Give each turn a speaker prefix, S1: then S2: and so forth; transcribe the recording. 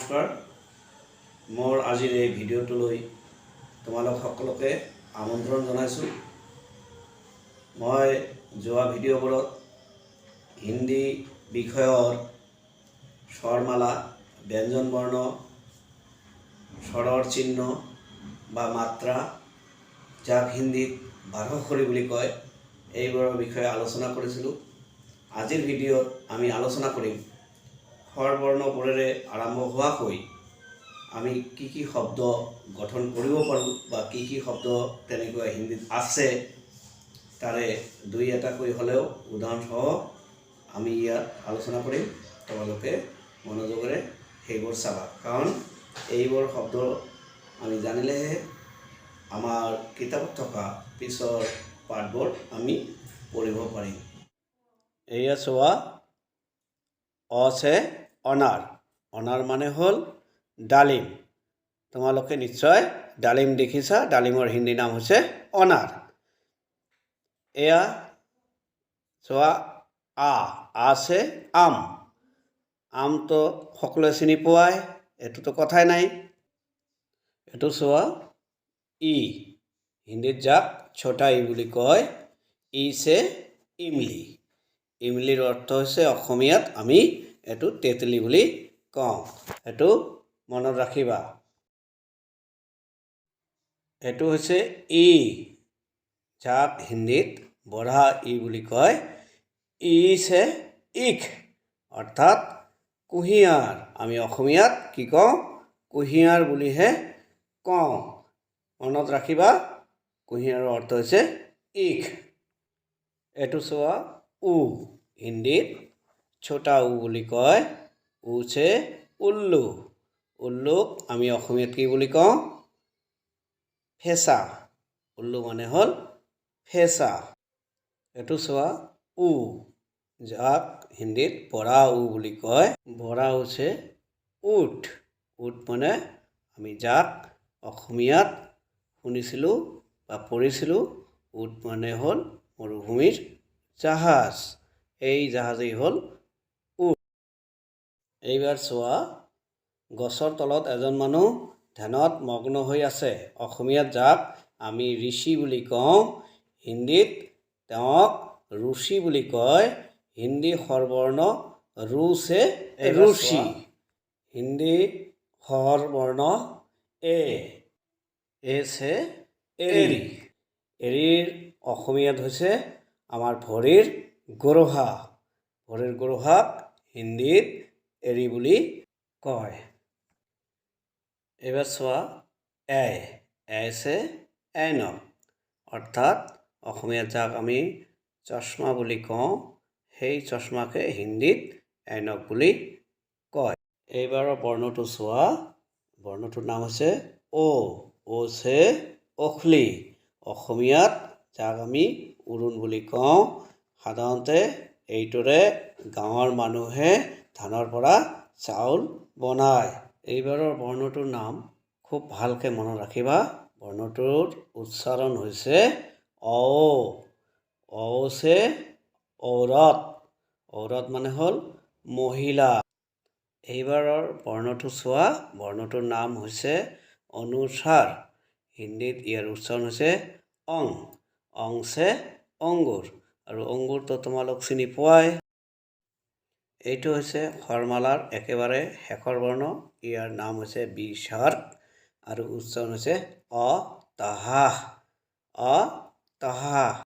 S1: নমস্কাৰ। মোৰ আজিৰ এই ভিডিঅ'টোলৈ তোমালোক সকলোকে আমন্ত্ৰণ জনাইছোঁ। মই যোৱা ভিডিঅ'বোৰত হিন্দী বিষয়ৰ স্বৰমালা, ব্যঞ্জন বৰ্ণ, স্বৰৰ চিহ্ন বা মাত্ৰা, যাক হিন্দীত বাৰখৰি বুলি কয়, এইবোৰৰ বিষয়ে আলোচনা কৰিছিলোঁ। আজিৰ ভিডিঅ'ত আমি আলোচনা কৰিম স্বৰবৰ্ণবোৰেৰে আৰম্ভ হোৱাকৈ আমি কি কি শব্দ গঠন কৰিব পাৰোঁ বা কি কি শব্দ তেনেকুৱা হিন্দীত আছে, তাৰে দুই এটাকৈ হ'লেও উদাহৰণসহ আমি ইয়াত আলোচনা কৰিম। তোমালোকে মনোযোগেৰে সেইবোৰ চাবা, কাৰণ এইবোৰ শব্দ আমি জানিলেহে আমাৰ কিতাপত থকা পিছৰ পাঠবোৰ আমি পঢ়িব পাৰিম। এয়া চোৱা, अ से अनार। अनार মানে হ'ল ডালিম। তোমালোকে নিশ্চয় ডালিম দেখিছা। ডালিমৰ হিন্দী নাম হৈছে अनार। এয়া চোৱা, আ, आ से आम। আমটো সকলোৱে চিনি পোৱাই, এইটোতো কথাই নাই। এইটো চোৱা, ই, হিন্দীত যাক छोटा ই বুলি কয়। इ से इमली। ইমলিৰ অৰ্থ হৈছে, অসমীয়াত আমি এইটো তেতেলী বুলি কওঁ, সেইটো মনত ৰাখিবা। এইটো হৈছে ই, যাক হিন্দীত बड़ा इ বুলি কয়। इ से ईख, অৰ্থাৎ কুঁহিয়াৰ। আমি অসমীয়াত কি কওঁ? কুঁহিয়াৰ বুলিহে কওঁ। মনত ৰাখিবা, কুঁহিয়াৰৰ অৰ্থ হৈছে ईख। এইটো চোৱা, উ, হিন্দীত छोटा उ বুলি কয়। उ से उल्लू। উল্লুক আমি অসমীয়াত কি বুলি কওঁ? ফেঁচা। उल्लू মানে হ'ল ফেঁচা। এইটো চোৱা, উ, যাক হিন্দীত बड़ा उ বুলি কয়। बड़ा उ से ऊँट। উট মানে আমি যাক অসমীয়াত শুনিছিলোঁ বা পঢ়িছিলোঁ, উট মানে হ'ল মৰুভূমিৰ জাহাজ। এই জাহাজেই হ'ল উট। এইবাৰ চোৱা, গছৰ তলত এজন মানুহ ধ্যানত মগ্ন হৈ আছে। অসমীয়াত যাক আমি ঋষি বুলি কওঁ, হিন্দীত তেওঁক ৰুচি বুলি কয়। হিন্দী স্বৰবৰ্ণ रू से ऋषि। হিন্দী স্বৰবৰ্ণ এ, ए से एड़ी। এৰিৰ অসমীয়াত হৈছে আমাৰ ভৰিৰ গোৰোহা। ভৰিৰ গোৰোহাক হিন্দীত एड़ी বুলি কয়। এইবাৰ চোৱা, ऐ, ऐ से ऐनक, অৰ্থাৎ অসমীয়াত যাক আমি চশমা বুলি কওঁ, সেই চশমাকে হিন্দীত ऐनक বুলি কয়। এইবাৰৰ বৰ্ণটো চোৱা, বৰ্ণটোৰ নাম হৈছে অ'। ओ से ओखली। অসমীয়াত যাক আমি উৰুণ বুলি কওঁ। সাধাৰণতে এইটোৰে গাঁৱৰ মানুহে ধানৰ পৰা চাউল বনায়। এইবাৰৰ বৰ্ণটোৰ নাম খুব ভালকৈ মনত ৰাখিবা। বৰ্ণটোৰ উচ্চাৰণ হৈছে অ'। औ से औरत। औरत মানে হ'ল মহিলা। এইবাৰৰ বৰ্ণটো চোৱা, বৰ্ণটোৰ নাম হৈছে অনুস্বাৰ। হিন্দীত ইয়াৰ উচ্চাৰণ হৈছে অং। अं से अंगूर। আৰু অংগুৰটো তোমালোক চিনি পোৱাই। এইটো হৈছে স্বৰমালাৰ একেবাৰে শেষৰ বৰ্ণ। ইয়াৰ নাম হৈছে বিসৰ্গ আৰু উচ্চাৰণ হৈছে অ তাহা, অ তাহা।